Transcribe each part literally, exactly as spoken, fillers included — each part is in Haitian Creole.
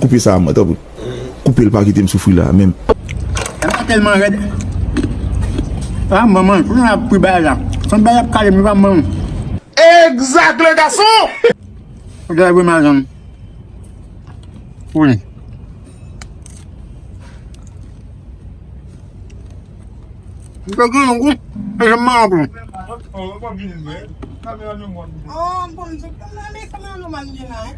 koupe sa a mwen, tanpri. Koupe l, pa kite m soufri la a menm. Sa tèlman rèd. A, manman, pou nou ap pri bagay la. San bagay ap kale m, li pa manman. Exact, le garçon! Ou te vre madanm. Wi. Ou te gen yon gou, e jan m anpil. Oh, bon, se pa la, men kamera nòmal li la, hein?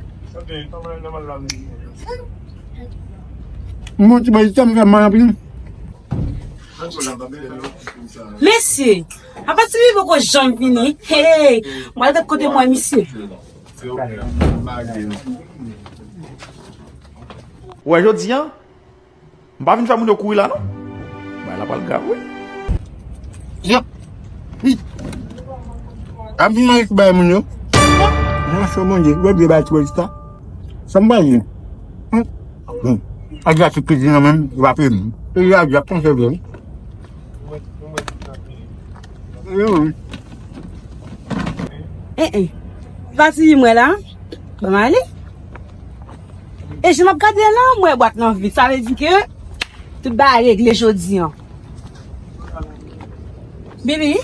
Mon ti boy, sa m fè mal anpil. Mesye, apa ti Vivi poko janm vini? Hey, mwen al gad kote mwen, misye. Ou wè jodi a, m pa vin fè moun yo kouri la non. Bagay la pral grav wi. Yo. Wi. Ap vin manje sou bagay moun yo. Nan cho Bondye, wè vye bagay ti Wèlista. Sa m pral di? Hum. Bon. Ak gate kredi nan menm, yo pa peye m. Peyi a di ap panse vre wi. Yo. Eh, eh. Pati mwen la. Ban m ale. E jan m ap gade la, m wè bwat lan vid. Sa vle di ke tout bagay regle jodi an. Bibi?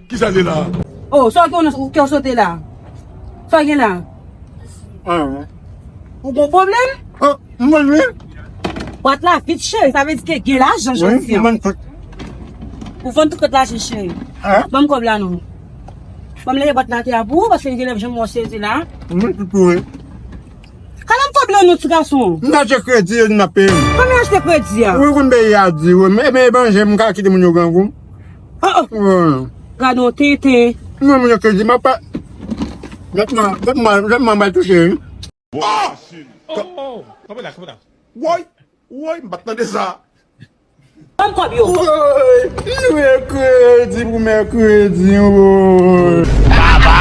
Kisa l ye la? Oh, sa w gen nan kè w sote la? Sa w gen la? Ah. Ou gon pwoblèm? Oh, m konn wi. Bwat la vid, cheri, sa vle di ke gen lajan jodi an. Wi, m vann tout. Ou vann tout kot lajan, cheri. Ah. Ban m kòb la non. Ban m leve bwat la atè a pou ou, paske gen lè jan m wè w sezi la. M vann tout pou ou wi. Kale m kòb lan non, ti gason. M achte kredi, yo di m ap peye m. Kòman achte kredi a? Ou konn peyi a di, wi, men, men etranje, m ka kite moun yo grangou. Oh, oh. Wi. Gade yon tenten. Non, moun yo kredi, m ap pa. Jèt mwen, jèt mwen, jèt mwen bay touche, wi. Oh! Oh, oh, oh. Kanpe la, kanpe la. Woy, woy, m pa t tande sa. Ban m kòb yo. Woy, mèkredi pou mèkredi, woy. Baba!